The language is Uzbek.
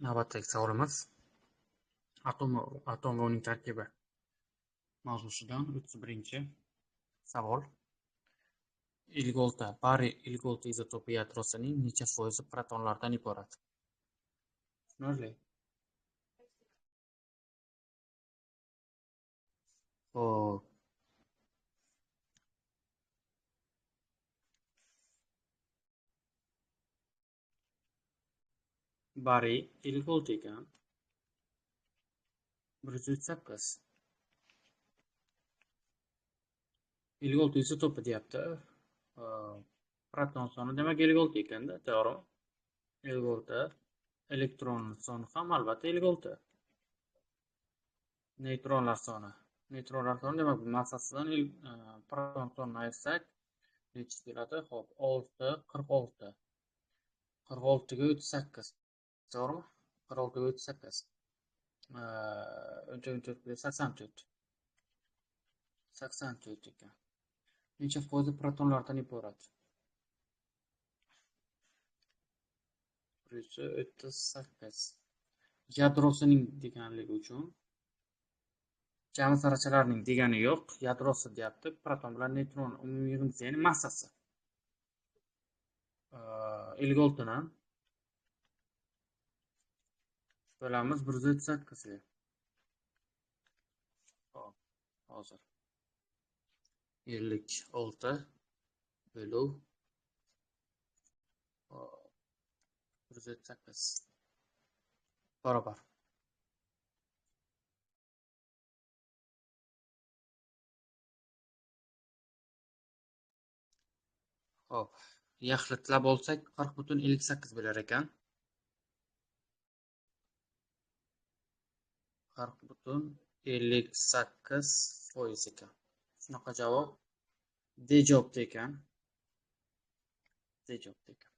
Navbatdagi savolimiz atom va uning tarkibi mavzusidan 31-savol. 56 bariy 56 izotopi yadrosining necha foizi protonlardan iborat? Tushunarli. Xo'p. Bariy 56 ekan. 138. 56 izotopi deyapti. Proton soni demak 56 ekanda, to'g'rimi? 56. Elektron soni ham albatta 56. Neytronlar soni. Neytronlar soni demak massasidan proton sonini ayirsak necha keladi? Xo'p, 6 46. 46 ga 38. To'g'rimi? 46 ga 38. 14 84. 84 ekan. Necha foizi protonlardan iborat? 138. Yadrosining deganligi uchun jami zarrachalarning degani yo'q, yadrosi deyapti. Proton bilan neytron umumiy yig'indisi, ya'ni massasi. 56 ni bo'lamiz 138 ga. Xo'p, hozir 56 bo'luv 138 barobar. Xo'p, yaxlitlab olsak 40,58 bo'lar ekan. 40,58% ekan. Shunaqa javob D javobda ekan. D javobda ekan.